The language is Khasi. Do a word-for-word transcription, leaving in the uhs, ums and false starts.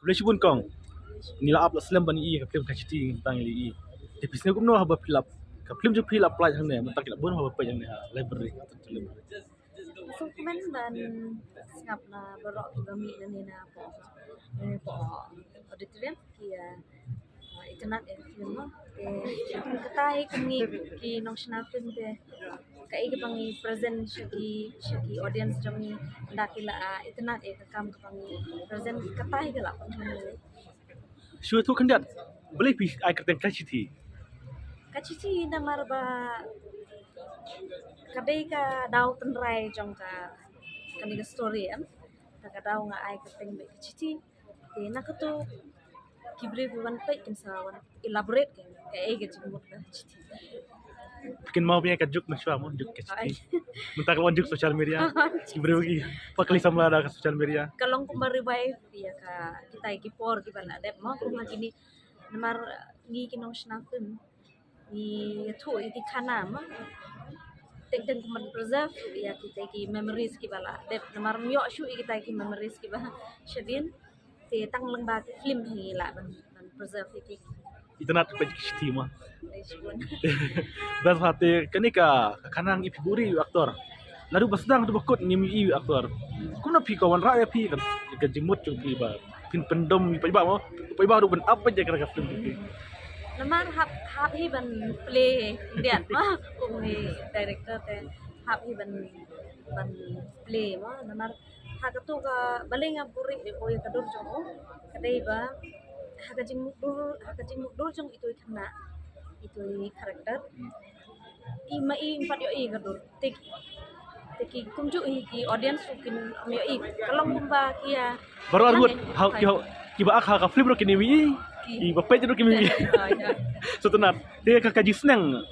Khublei shibun kong. Ngi la ap la slem ban ïohi ka film Ka Chithi, mynta ngi la ïohi. Te phi sngew kumno haba phi la, ka film jong phi la plie hangne, mynta ki la bun haba peit hangne ha library. Sngewkmen ban sngap na baroh kiba mih nangne na poh, nangne poh auditorium ki, ah, ah, itynnad ïa ka film mo. Te kata hi kum ngi ki nongshna film te kaei kaba ngi present sha ki, sha ki audience jong ngi, da ki la, ah, itynnad ïa ka kam kaba ngi present, kata hi ka la pynshong ngi. Shu ïathuh khyndiat, balei phi ai kyrteng Ka Chithi? Ka Chithi namar ba ka dei ka daw tynrai jong ka, kane ka story, em. Ta ka daw nga ai kyrteng ba Ka Chithi. Te na kato ki briew kiban peit kin sa wan elaborate ka, kaei ka jingmut ka chithi. Phi kynmaw phi ïa ka juk mynshuwa mo, juk Ka Chithi. Mynta ka la wan juk social media. Ki briew ki pakli samla da ka social media. Ka long kumba revive ïa ka, kita ki por kiba la dep mo, kumba kine. Namar ngi ki nongshna film ngi ïathuh ïa ki khana mo. Teng teng kumban preserve ïa kita ki memories kiba la dep. Namar ym ïoh shuh ïa kita ki memories kiba shadien. Te tang lyngba ki film hi lah ban, ban preserve ïa ki. Itynnad peit Ka Chithi mo. Dei shibun. Bad ha te kane ka, ka khana ngi phi buh ri u actor. Naduh ba sdang haduh ba kut ngim ïohi u actor. Kumno phi, ka wanrah ïa phi ka, ka jingmut jong phi ba phin pyndem ïa u paidbah mo, u paidbah ruh ban ap peit ïa ka film jong phi. Namar hap, hap hi ban play khyndiat mo, kum hi director te hap hi ban, ban play mo. Namar ha kato ka, balei nga buh ri ïa ka dur jong u, ka dei ba ha ka jingmutdur, ha ka jingmutdur jong itu i khynnah, itu i character, i ma i ym pat ïohi ka dur. Te ki, te ki kumjuh hi ki audience ruh kin ym ïohi. Ka long kumba ki ïa, baroh arngut, ha ki, kiba ak ha ka film ruh kin ïohi, kiba peit ruh kin ïohi. Sngewtynnad. Te ka, ka jingsneng